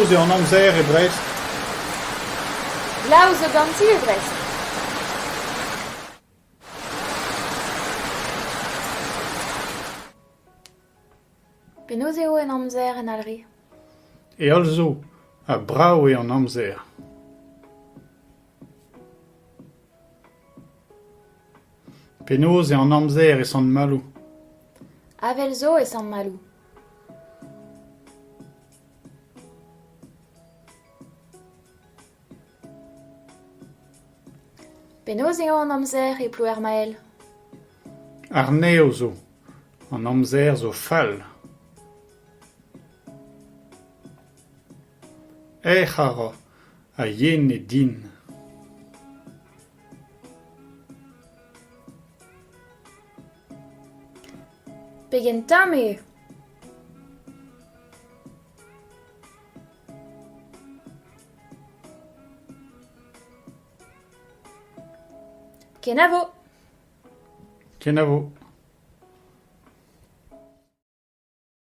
Penaos eo an amzer e Brest ? Glav zo ganti e Brest. Penaos eo en amzer en Alre ? Heol zo ha brav eo an amzer. Penaos eo an amzer e Sant-Maloù ? Avel zo e Sant-Maloù. Penaos eo an amzer e Ploermael ? Arnev zo. An amzer zo fall. Erc'h a ra ha yen eo din. Pegen tomm eo ! Kenavo ! Kenavo !